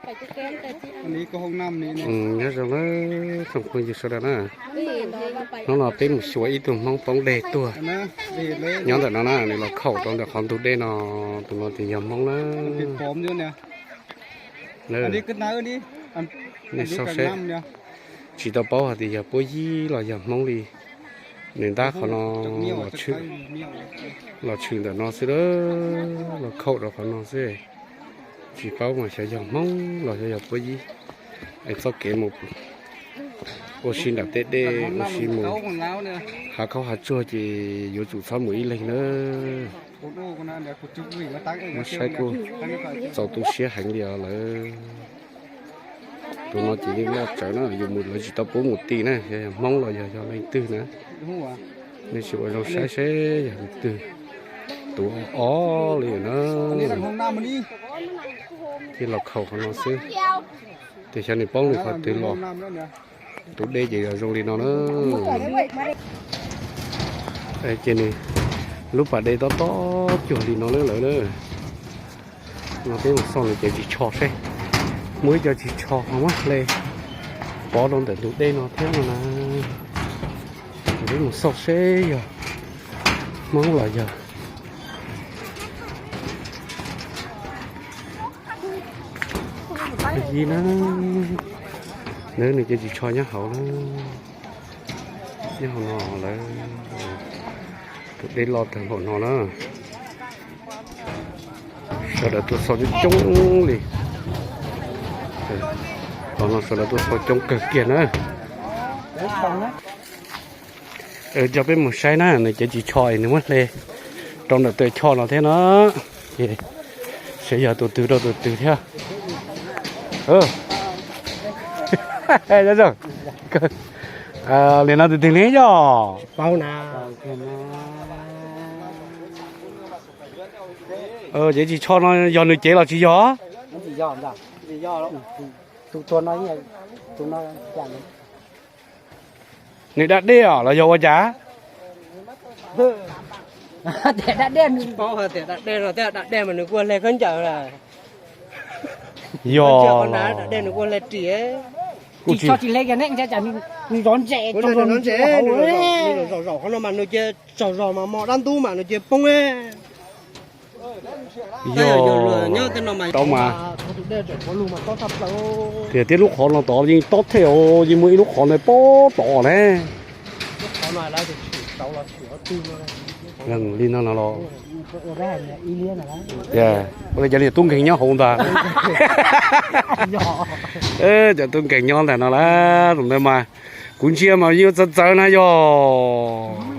Nyob zoo na tsoom phooj ywg sawv daws na, hnub no peb mus xyuas ib tug Hmoob poob dej tuag nyob ntawm no na, nws los khaum rau ntawm qhov ntug dej no. Tus no ces yog Hmoob na. Nej saib seb, tsis tau paub hais tias yog puab yib los yog Hmoob li. Nws ntab qhov no los tshwm ntawm no xwb, los khaum rau qhov no xwb. Tsis paub mas xyov yog Hmoob los xyov yog puab yib. Es txoj kev mus ua si nram tej dej, ua si mus hav khaub hav tsuag ces yuav tsum txhob mus ib leeg na. Muab saib kuj txaus tu siab heev li os lawm. Tus no ces yeej loj tsawv na, yus mus lawv tsis tau pub mus ti na, yog Hmoob los yog yog leej twg na. Nej sim ua zoo saib seb yog leej twg. Tus o o li na. Thiaj los khaum qhov no xwb. Ces xyov nws poob li qhov twg los. Tus dej ces yog zoo li no na. Ces nws lub pas dej tob tob cuag li no lawm na. No peb mus xauj nws cov ris tsho seb, muaj ib co ris tsho ho muab hle pov rau ntawm ntug dej no thiab no na. Peb mus xauj seb yog Hmoob los yog yib na. Nws cov ris tsho nyob hauv na, nyob hauv no lawm. Tus dej loj tag npaum no na. Sawv daws tuaj xauj coob coob li. Qhov no sawv daws tuaj xauj coob kawg kiag na. Coj peb mus saib na, nws cov ris tsho es nws muab hle rau ntawm taw choj no thiab no. Ces seb yog tus twg rau tus twg thiab. Li no tus twg li yog? Ces ris tsho no yog nws cev los tsis yog? Nws da dej os los yog ua cas? Tsis paub hais tias da dej no thiab, da dej mas nws kuj hle khaub ncaws lawm. Yog da dej nws kuj hle ris. Kuj tsis tso tsis hle kiag ne, nws zov ntses, nws zov ntses, nws zaum zaum qhov no mas nws cia tsaug zog mas mos dab ntub mas nws cia poob. Yog, tau mas. Tias tib lub qhov no tod yeej tob thiab os, yeej muaj ib lub qhov ntawd pob tod ne. Li no no los. Tias ua li cas li tub nkeeg nyob hauv ntag. Cov tub nkeeg nyob ntawm no lawm, tus ntawd mas kuv ntsia mas yeej txawv txawv na yog.